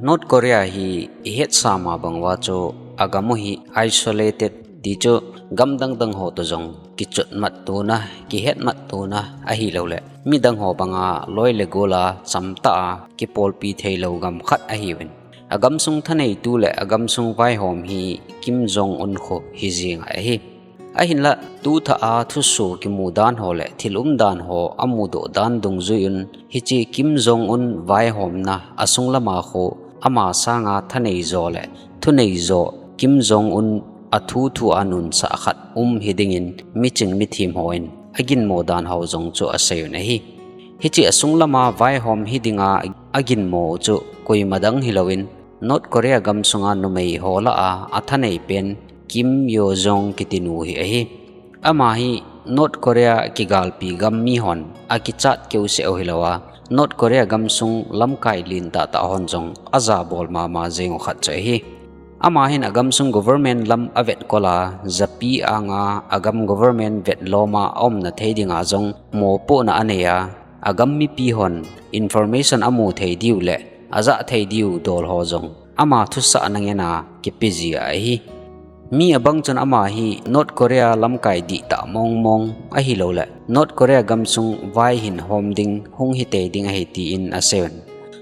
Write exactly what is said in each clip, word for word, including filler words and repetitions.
North Korea hi ihet sama bang uva chu agam u hi isolated ti chu gam dang dang ho toh jong kichot mat tona, kihet mat tona ahilouleh midang ho banga loi le gol a chamtah a kipolpi theilou gam khat ahiuvin. Agam sung thaneitu le agam sung vaihom hi Kim Jong Un khu hi jing ahi. Ahinlah, tu thah a thusoh kimu dan ho le thil um dan ho amudoh dan dungjuiyin, hiche Kim Jong Un vaihomna asung lama khu ama sanga thaneijo le thuneijo Kim Jong Un athu thu a nunsah khat um hidingin miching mithem hon aginmo dan ho jong chu asei un ahi. Hiche asung lama vaihom hidinga aginmo chu koima dang hilouvin, North Korea gam sunga numei ho lah a athanei pen Kim Yo Jong kiti nu hi ahi. Ama hi North Korea kigalpi gam mihon akichat keuseh u hilouva, North Korea gam sung lamkai lentah tah hon jong ajabol mama jing u khat chu ahi. Ama hin agam sung government lam avetkol a, japi anga agam government vetlom a aumna thei dinga jong mopohna anei a, agam mipi hon information amu thei diu le ajah thei diu dol ho jong ama thusah na ngen a kipe ji ahi. Mi abang chun ama hi North Korea lamkai dihtah mong mong ahilouleh North Korea gam sung vai hin hom ding hung hitei ding ahi tin asei un.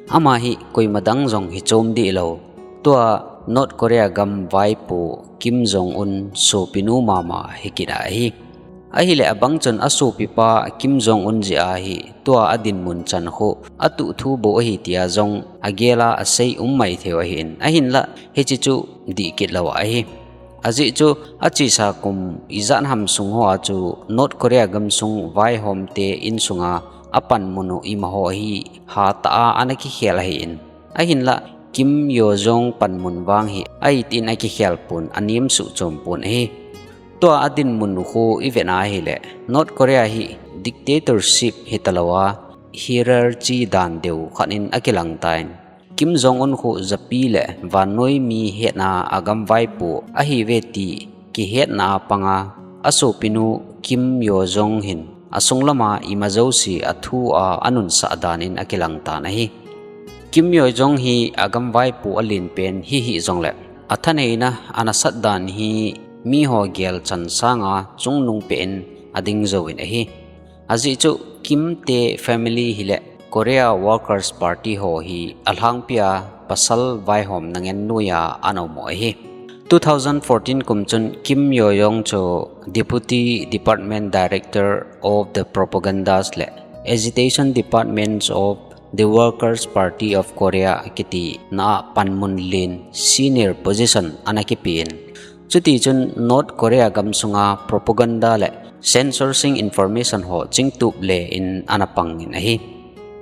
Ama hi koima dang jong hichom dih lou, tua North Korea gam vaipo Kim Jong Un sopinu mama hikit ahi. Ahileh abang chun asopipa Kim Jong Un jeh a hi tua adinmun chan khu atuh thu bou ahi tia jong agel a asei um maithei u ahin, ahinlah hiche chu dihkit lou ahi. Ajeh chu achesa kum ijat ham sung hoa chu North Korea gam sung vaihomte insunga apanmun u imaho hi hatah a ana kikhel ahin, ahinlah Kim Yo Jong panmun vang hi ahitin akikhel pon, anem suh chom pon ahi. Tua adinmun u khu ivet a ahileh North Korea hi dictatorship hitalouva, hierarchy dan deu khat in akilang tan, Kim Jong Un khu japi le vannoi mi hetna agam vaipo ahiuve ti kihetna a panga asopinu Kim Yo Jong hin asung lama ima jouse athu a anunsah dan in akilang tan ahi. Kim Yo Jong hi agam vaipo alen pen hihih jongleh, athaneina anasat dan hi miho gelchan sanga chungnung peh in ading jouvin ahi. Ajeh chu Kim te family hileh Korea Workers Party ho hi alhangpia pasal vaihom na ngen noiya ana um u ahi. Two thousand fourteen kum chun Kim Yo Jong chu Deputy Department Director of the Propagandas le Agitation Departments of the Workers' Party of Korea kiti na a panmun len senior position ana kipen. Chutichun North Korea gam sunga propaganda le censorshing information ho chingtup le in ana pangin ahi.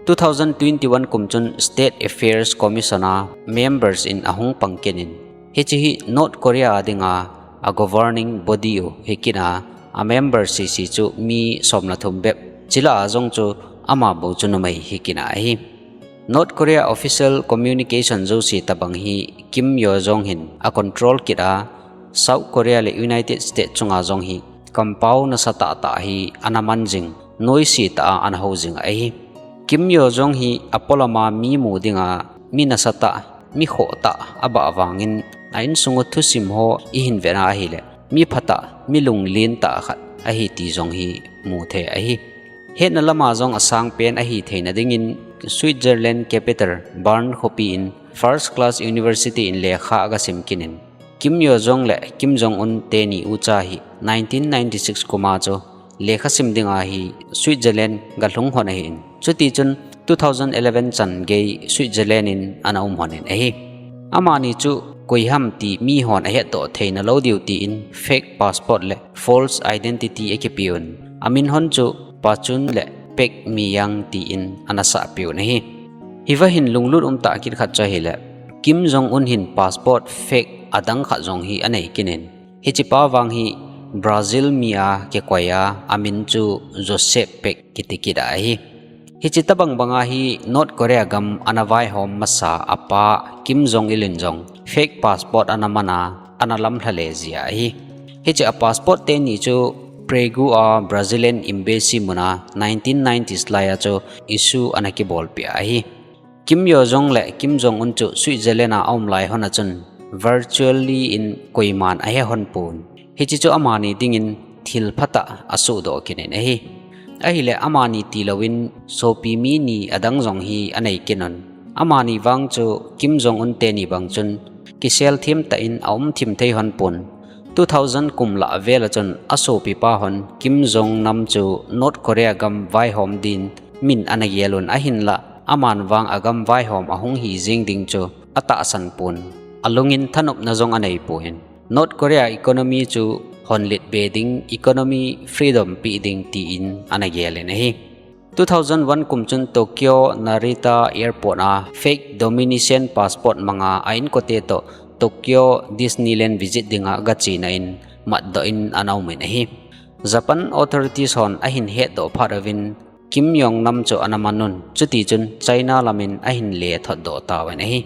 Two thousand twenty-one kum chun State Affairs Commission a members in ahung pang kit in, hiche hi North Korea a dinga a governing body u hikit a, a member sese chu mi som le thum bep, chule a jong chu ama bou chu numei hikit ahi. North Korea official communication jouse tobang hi Kim Yo Jong hin a control kit a, South Korea le United States chunga jong hi kampau nasatah tah hi ana man jing, noise tah a ana hou jing ahi. Kim Yo Jong hi apolama mi mu dinga mi nasatah, mi khohtah abah vangin a insung u thusim ho ihin vet a ahileh, mi phatah, mi lunglen tah khat ahi ti jong hi mu thei ahi. Hetna lama jong asang pen ahi theina dingin Switzerland capital Bern khopi in first class university in lekha aga sim kit in, Kim Yo Jong le Kim Jong Un teni ucha hi nineteen ninety-six kum a chu lekha sim dinga hi Switzerland galhung hon ahin, chutichun two thousand eleven chan gei Switzerland in ana um hon in ahi. Amani chu koiham ti mihon ahetdoh theina lou diu tin fake passport le false identity akipe un, amin hon chu Pachun le Pek Miyang tin ana sahpeh un ahi. Hiva hin lunglut umtah kit khat chu ahileh, Kim Jong Un hin passport fake adang khat jong hi anei kit in, hichepa vang hi Brazil mi a kikoi a, amin chu Joseph Pek kiti kit ahi. Hiche tobang banga hi North Korea gam ana vaihom masa apa Kim Jong Il in jong fake passport ana man a, ana lamlha le ji ahi. Hiche a passport teni chu Prague a Brazilian embassy muna nineteen nineties lai a chu issue ana kibolpeh ahi. Kim Yo Jong le Kim Jong Un chu Switzerland a aum lai hon a chun virtually in koiman ahe hon pon. Hiche chu amani dingin thil phatah asohdoh kit in ahi. Ahile amani tilouvin sopi mi ni adang jong hi anei kit un. Amani vang chu Kim Jong Un teni bang chun kisel thim tah in aum thim thei hon pon. Two thousand kum lah vel a chun asopipa hon Kim Jong Nam chu North Korea gam vaihom din min ana gel un ahinlah aman vang agam vaihom ahung hi jing ding chu atahsan pon. Alungin thanopna jong anei pon. North Korea economy chu honlet be ding, economy freedom pe ding tin ana gel in ahi. Two thousand one kum chun Tokyo Narita Airport a fake Dominican passport manga a inkote toh Tokyo Disneyland visit dinga gachena in matdoh in ana um in ahi. Japan authorities hon ahin hetdoh phat uvin Kim Jong Nam chu ana man un, chuti chun China lamin ahin lethotdoh tauvin ahi.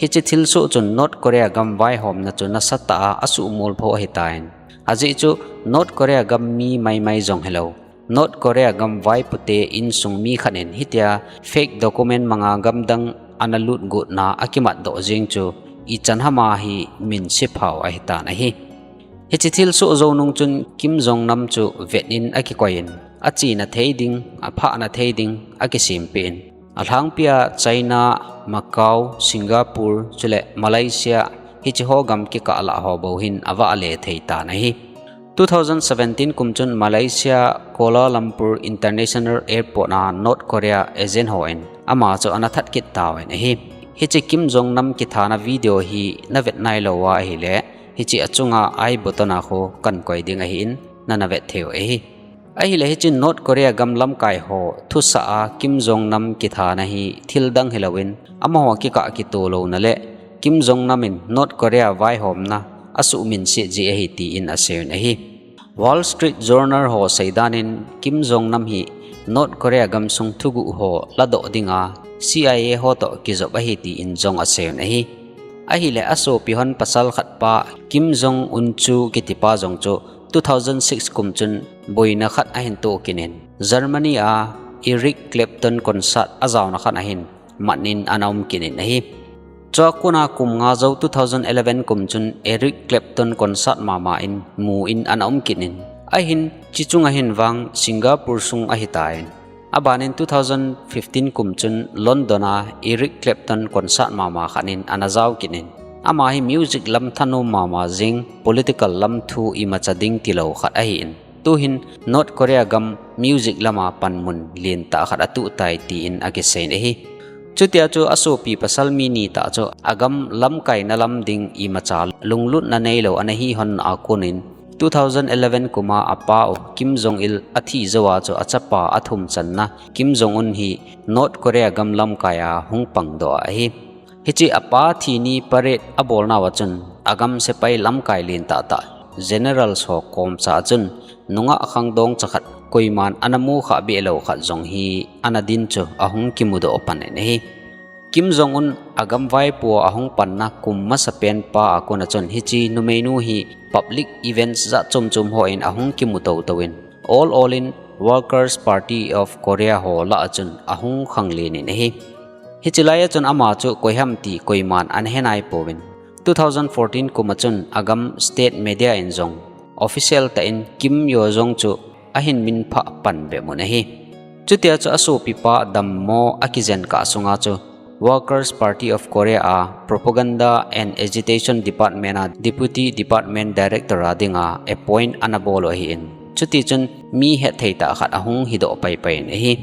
Hiche thilsoh chun North Korea gam vaihomna chu nasatah a asuhmol pho ahitan. Ajeh chu North Korea gam mi maimai jong hilou, North Korea gam vaipute insung mi khat in hitia fake document manga gamdang ana lutgotna akimatdoh jeng chu ichan ham a hi min sephau ahitan ahi. Hiche thilsoh jou nung chun Kim Jong Nam chu vet in akikoi in, achena thei ding, aphahna thei ding akisempeh in, alhangpia China, Macau, Singapore chule Malaysia, hiche ho gam kikah lah ho bou hin avah le thei tan ahi. Two thousand seventeen kum chun Malaysia Kuala Lumpur International Airport a North Korea agent hon ama chu ana that kit tauvin ahi. Hiche Kim Jong Nam kithana video hi navet nailou a ahile, hiche achunga I button a khu kahin koi ding ahin, nana vet theiu ahi. Ahile hiche North Korea gam lamkai ho thusah a Kim Jong Nam kithana hi thildang hilouvin, amaho kikah kitoh louna le Kim Jong Nam in North Korea vaihomna asuhminset jeh ahi tin aseiyun ahi. Wall Street Journal ho seidan in Kim Jong Nam hi North Korea gamsung thuguh ho ladoh dinga C I A ho toh kijop ahi tin jong aseiyun ahi. Ahile asopi hon pasal khat pa Kim Jong Un chu kitipa jong chu two thousand six kum chun boina khat ahin toh kit in, Germany a Eric Clapton concert ajaona khat ahin mat in ana um kit in ahi. Chua kona kum nga jou two thousand eleven kum chun Eric Clapton concert mama in mu in ana um kit in, ahin hiche chunga hin vang Singapore sung ahitan. Abanin two thousand fifteen kum chun London a Eric Clapton concert mama khat in ana jao kit in, ama hi music lam thanom mama jeng, political lam thu imacha ding tilou khat ahin, tuhin North Korea gam music lama panmun lentah khat atuh tai tin akiseiyin ahi. Chutia chu asopi pasal mi nitah chu agam lamkaina lam ding imacha lunglutna neilou ana hi hon a konin, two thousand eleven kuma apa u Kim Jong Il athi jouva chu achapa athum channa Kim Jong Un hi North Korea gam lamkai a hung pangdoh ahi. Hiche apa thi ni parade abolnauva chun agam sepai lamkai lentah tah, generals ho komcha chun nungah khangdong cha khat koiman ana mukhah behlou khat jong hi ana din chu ahung kimudoh pan in ahi. Kim Jong Un agam vaipo ahung panna kum masapen pa a kona chun hiche numeinu hi public events jat chom chom hon ahung kimu toutouvin, all all in Workers' Party of Korea ho lah a chun ahung khanglen in ahi. Hiche laia chun ama chu koiham ti koiman ana henaipouvin, two thousand fourteen kuma chun agam state media in jong official tah in Kim Yo Jong chu ahin minphah pan bep un ahi. Chutia chu asopipa dammo akijen kah sunga chu Workers' Party of Korea a Propaganda and Agitation Department a Deputy Department Director a dinga appoint ana bol u ahin, chutichun mi hetthei tah khat ahung hidoh paipai in ahi.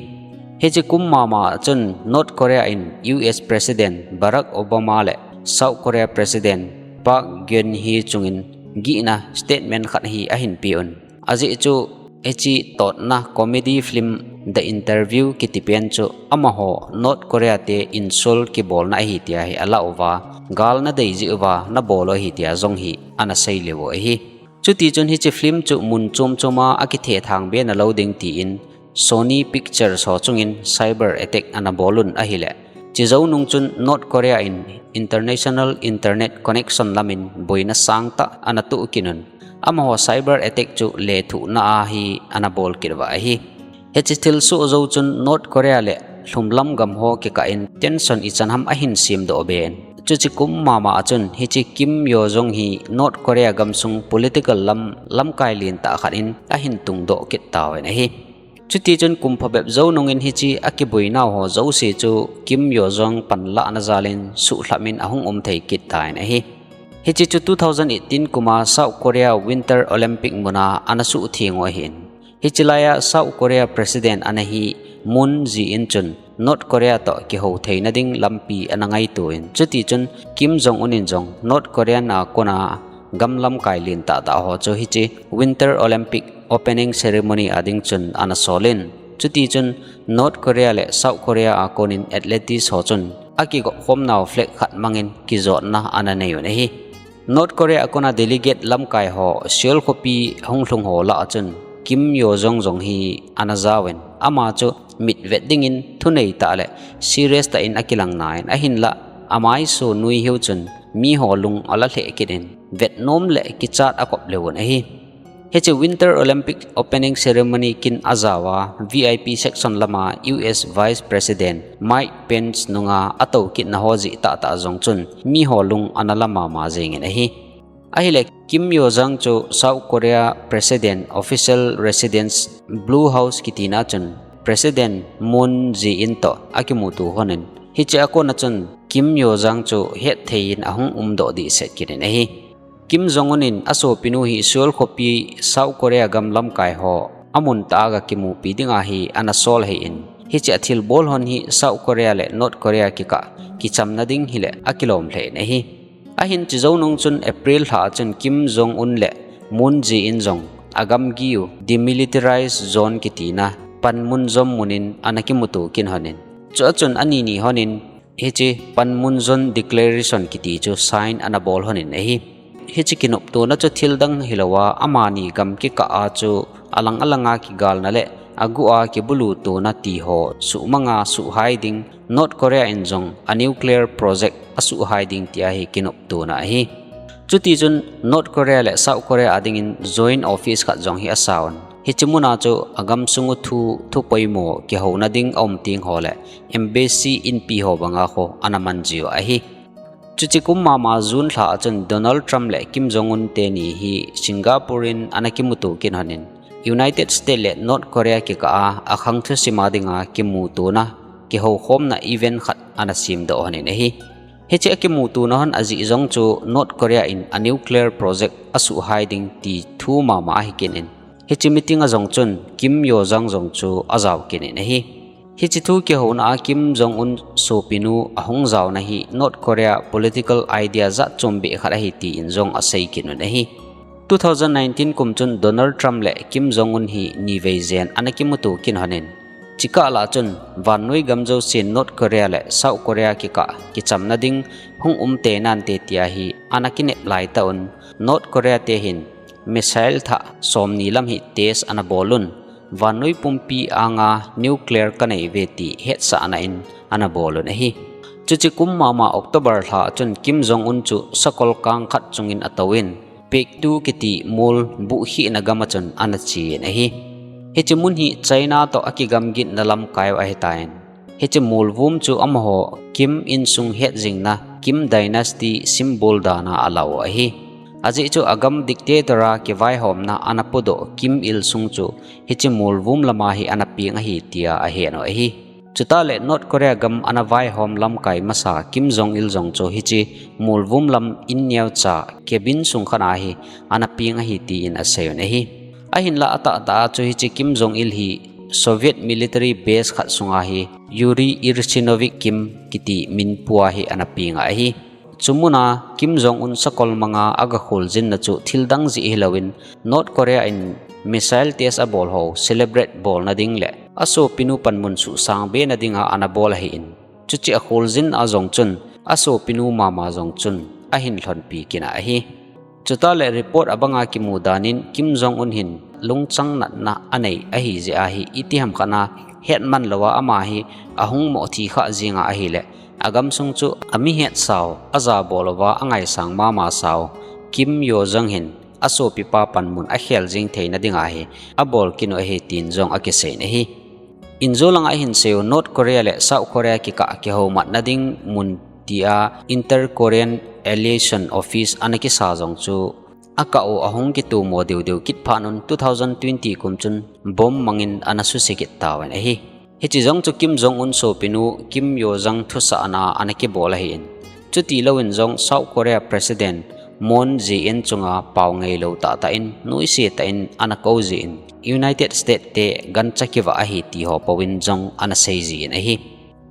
Hiche kum mama chun North Korea in U S President Barack Obama le South Korea President Park Geun-hye chungin gihna statement khat hi ahin peuvin. Ajeh chu hiche totna comedy film The Interview kitipen chu amaho North Korea te insult kibolna ahi tia hi alah uva, gal nadei jeh uva nabol u ahi tia jong hi ana seileu u ahi. Chutichun hiche film chu mun chom choma akithethang be nalou ding tin Sony Pictures ho chungin cyber attack ana bolun ahile, chejou nung chun North Korea in international internet connection lamin boina sangtah ana toh kitun, amaho cyber attack chu lethuhna a hi ana bol kit uva ahi. Hiche thilsoh jou chun North Korea le lhumlam gam ho kikah in tension ichan ham ahin semdoh ben. Chuche kum mama a chun hiche Kim Yo Jong hi North Korea gamsung political lam lamkai lentah khat in ahin tungdoh kit tauvin ahi. Chutichun kum phabep jou nungin hiche akiboinau ho jouse chu Kim Yo Jong panlahna jalin suhlham in ahung um thei kit tan ahi. Hiche chu two thousand eighteen kuma South Korea Winter Olympic muna ana suhtheng u ahin, hiche laiya South Korea President ana hi Moon Jae-in chun North Korea toh kihou theina ding lampi ana ngaito in, chutichun Kim Jong Un in jong North Korean a kona gam lamkai lentah tah ho chu hiche Winter Olympic Opening Ceremony a ding chun ana solin, chutichun North Korea le South Korea a konin athletes ho chun akigop khomnau flag khat mangin kijotna ana neiyun ahi. North Korea a kona delegate lamkai ho Seoul khopi hunglhung ho lah a chun Kim Yo Jong jong hi ana jaovin, ama chu mitvet dingin thunei tah le serious tah in akilang nan, ahinlah amaiso nui hiu chun miho lung ala lheh kit in vetnom le kichat akop leuvun ahi. Hiche Winter Olympic Opening Ceremony kin ajaova V I P section lama U S Vice President Mike Pence nunga atoukitna ho jeh tahtah jong chun miho lung ana la mama jengin ahi. Ahile Kim Yo Jong chu South Korea President Official Residence Blue House kitina chun President Moon Jae-in toh akimuto honin, hiche a kona chun Kim Yo Jong chu hetthei in ahung umdoh dehset kit in ahi. Kim Jong Un in asopinu hi Seoul khopi South Korea gam lamkai ho amun tah a ga kimupi dinga hi ana sol ahin, hiche a thilbol hon hi South Korea le North Korea kikah kichamna ding hileh akilom lheh in ahi. Ahin chujou nung chun April lha a chun Kim Jong Un le Moon Jae-in jong agamgiu Demilitarized Zone kitina panmun jom munin ana kimuto kit honin, chua chun ani ni honin hiche panmun jom declaration kiti chu sign ana bol honin ahi. Hiche kinoptona chu thildang hilouva amani gam kikah a chu alang alanga kigalna le aguh a kibulutona tiho suhmanga suhhai ding, North Korea in jong a nuclear project asuhhai ding tia hi kinoptona ahi. Chutichun North Korea le South Korea a dingin joint office khat jong hi asauvin, hiche muna chu agamsung u thu, thupoimo kihouna ding aum teng ho le embassy inpi ho banga kho ana manjiu ahi. Chuche kum mama June lha a chun Donald Trump le Kim Jong Un teni hi Singapore in ana kimuto kit honin, United States le North Korea kikah a akhang thusima dinga kimutona kihoukhomna event khat ana semdoh honin ahi. Hiche akimutona hon ajeh jong chu North Korea in a nuclear project asuhhai ding ti thu mama ahi kit in, hiche meeting a jong chun Kim Yo Jong jong chu ajao kit in ahi. Hiche thu kihouna a Kim Jong Un sopinu ahung jaona hi North Korea political idea jat chombeh khat ahi tin jong asei kit un ahi. Two thousand nineteen kum chun Donald Trump le Kim Jong Un hi nivei jen ana kimuto kit honin, chukah lah chun vannoi gam jousen North Korea le South Korea kikah kichamna ding hung um tei nante tia hi ana kinep laitah un, North Korea te hin missile thah somni lam hi test ana bol un, vannoi pumpi anga nuclear kanei uve ti hetsahna in ana bol un ahi. Chuche kum mama October lha a chun Kim Jong Un chu sakol kang khat chungin atouvin, Paektu kiti mol buhkhehna gam a chun ana chen ahi. Hiche mun hi China toh akigamgitna lamkai u ahitan, hiche molvum chu amaho Kim insung hetjingna, Kim dynasty symbol dana alau u ahi. Ajeh chu agam dictator a kivaihomna ana podoh Kim Il Sung chu hiche molvum lama hi ana peng ahi tia ahen u ahi. Chutah le North Korea gam ana vaihom lamkai masa Kim Jong Il jong chu hiche molvum lam in neocha cabin sung khat a hi ana peng ahi tin asei un ahi. Ahinlah atahtah a chu hiche Kim Jong Il hi Soviet military base khat sunga hi Yuri Yurchinovich Kim kiti minpua hi ana peng ahi. Chu muna Kim Jong Un sakol manga aga kholjinna chu thildang jeh hilouvin North Korea in missile test abol ho celebrate bolna ding le asopinu panmun suhsang bena dinga ana bol ahin, chuche akholjin a jong chun asopinu mama jong chun ahin lhonpi kit in ahi. Chutah le report abanga kimu danin Kim Jong Un hin lungchang natna anei ahi jeh a hi itiham khat a hetman louva ama hi ahung moh thi kha jinga ahile, agamsung chu ami hetsau, ajabol uva angaisang mama sau Kim Yo Jong hin asopipa panmun akhel jing theina dinga hi abol kit u ahi tin jong akisei in ahi. Injo langa ahin seiyu North Korea le South Korea kikah kihoumatna ding mun tia Inter-Korean Relation Office ana kisa jong chu akah u ahung kitumo deuh deuh kit phat un two thousand twenty kum chun bomb mangin ana suse kit tauvin ahi. Hiche jong chu Kim Jong Un sopinu Kim Yo Jong thusahna ana kibol ahin. Chuti louvin jong South Korea President Moon Jae-in chunga pao ngeilou tahtah in nuisat tah in ana kou jin United States te gancha kivah ahi ti ho pouvin jong ana sei jin ahi.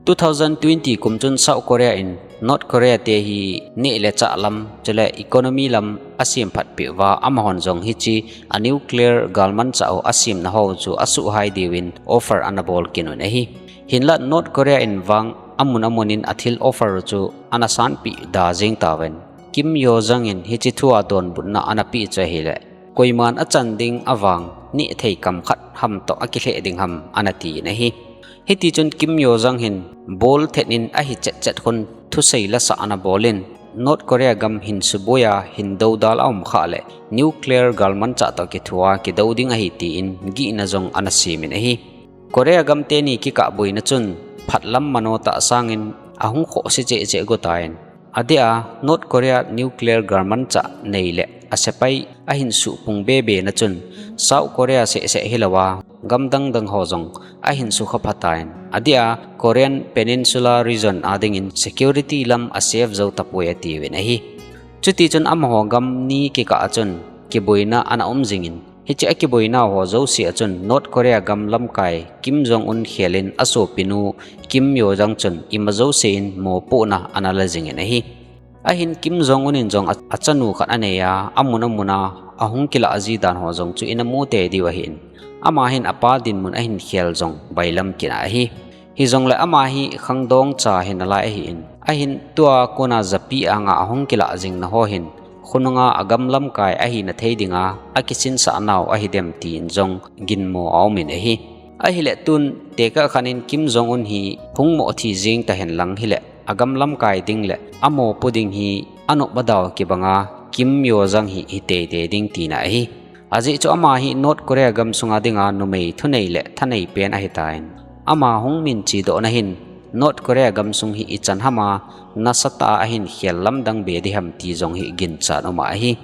Two thousand twenty kum chun South Korea in North Korea te hi neh le chah lam, chule economy lam asem phatpeh uva amahon jong hiche a nuclear galmanchah u asemna ho chu asuhhai diuvin offer ana bol kit un ahi. Hinlah North Korea in vang amun amun in athil offer u chu ana sanpeh da jeng tauvin, Kim Yo Jong in hiche thua donbutna ana peh chu ahileh, koiman achan ding avang neh thei kam khat ham toh akilheh ding ham ana tin ahi. Hitichun Kim Yo Jong hin bol thet in ahi chet chet khun thusei lasah ana bolin, North Korea gam hin suboiya hin doudal aum khah leh nuclear galmanchah toh kithua kidou ding ahi tin gihna jong ana semin ahi. Korea gam teni kikah boina chun phatlam mano tah sangin ahung khohse cheh cheh gotan. Adeh a North Korea nuclear galmanchah nei leh asepai ahin suhpung bebe na chun South Korea seh seh hilouva gam dang dang ho jong ahin sukha phatain. Adeh a Korean Peninsula region a dingin security lam asafe jou tapoi atiuvin ahi. Chutichun amaho gam ni kikah a chun kiboina ana um jingin, hiche akiboina ho jouse a chun North Korea gam lamkai Kim Jong Un khelin asopinu Kim Yo Jong chun ima jouse in mopohna ana la jingin ahi. Ahin Kim Jong Un in jong a, achanu khat anei a, amun amun a ahung kilah ji dan ho jong chu ina mu tei diu ahin. Ama hin apa dinmun ahin khel jong bailam kit a ahi. Hijongleh ama hi khangdong cha hinalai ahin. Ahin tua kona japi anga ahung kilah jingna ho hin khonunga agam lamkai ahina thei dinga akisinsah nau ahidem tin jong ginmo aumin ahi. Ahileh tun tekah khat in Kim Jong Un hi hung mo thi jeng tahen lang hileh agam lamkai ding leh amopo ding hi anop adau kibanga Kim Yo Jong hi hi tei tei ding tina ahi. Ajeh chu ama hi North Korea gam sunga dinga numei thunei le thanei pen ahitan. Ama hung minchedohna hin North Korea gam sung hi ichan hama nasatah a ahin khel lamdang be diham ti jong hi ginchat um ahi.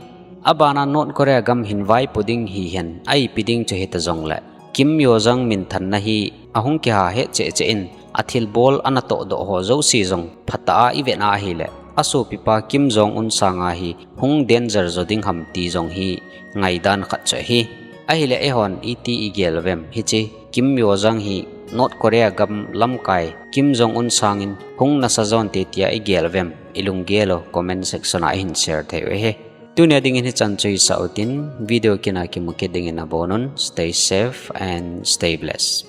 Abana North Korea gam hin vaipo ding hihen a ipi ding chu hita jongleh Kim Yo Jong minthanna hi ahung kiha het cheh cheh in athilbol ana tohdoh ho jouse jong phatah a ivet a ahileh asopipa Kim Jong Un sanga hi hung danger jo ding ham ti jong hi ngaidan khat chu ahi. Ahileh eihon iti igel uvem hiche Kim Yo Jong hi North Korea gam lamkai Kim Jong Un sangin hung nasa jonte tia igel uvem, ilunggel u comment section a ihin share thei uve. Tunia dingin hichan chu hisah utin, video kina kimu kit dingin abonun, stay safe and stay blessed.